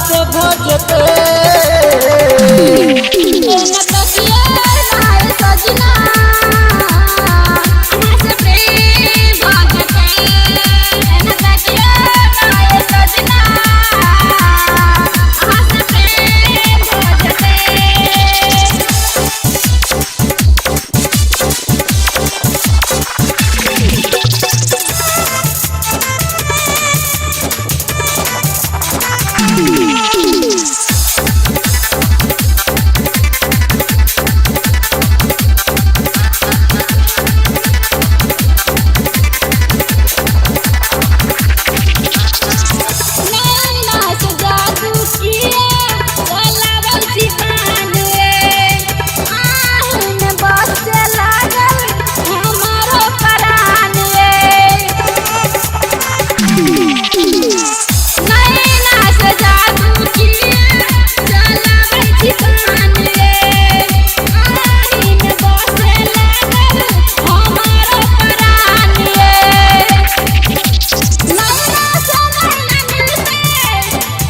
बात भ जेतै। एना तकिया नाय सजना, अहाँ से प्रेम भ जेतै। एना तकिया नाय सजना, अहाँ से प्रेम भ जेतै। नैना से जादू किया चलाबै छी बाण रे, आहिन बसे लागल हमारो प्राण रे। नैना से जादू किया चलाबै छी बाण रे, आहिन बसे लागल हमारो प्राण रे। नैना से नैना मिलते,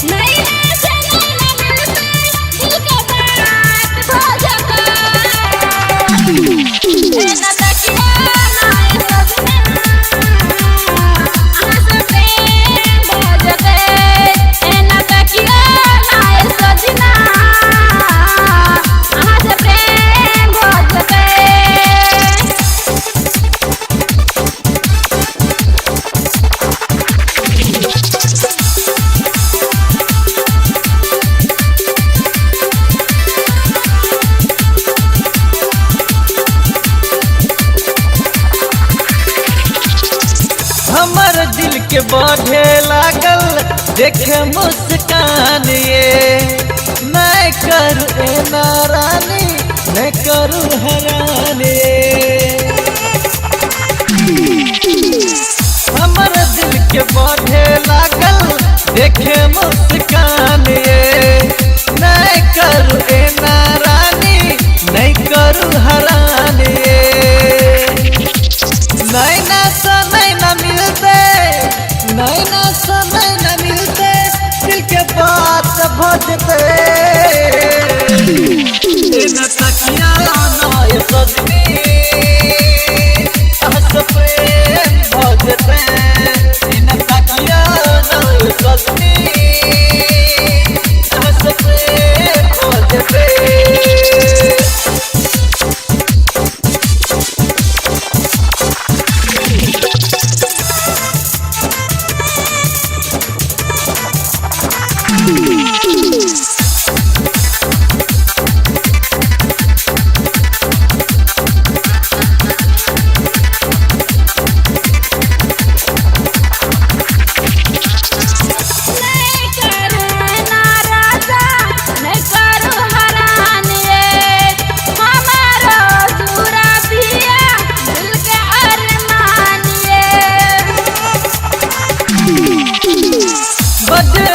नैना से नैना मिलते, दिल के बात भ जेतै। एना तकिया नाय सजना, अहाँ से प्रेम भ जेतै। एना तकिया नाय सजना, अहाँ से प्रेम भ जेतै। हमर दिल के बढ़े लागल देखे मुस्कान ये, मैं करू एना रानी मैं करू हैरान ये। हमर दिल के बढ़े लागल देखे मुस्कान ये, नहीं करू एना रानी नहीं करू हैरान ये। नैना से नैना मिलते, नैना से नैना मिलते, दिल के बात भ जेतै। एना तकिया नाय सजनी, अहाँ से प्रेम भ जेतै। एना तकिया नाय सजनी, अहाँ से प्रेम भ जेतै। नहीं करू नाराजा, नहीं करू हरान ये, हमारो दूरा पिया दिल के अरमान ये। बजे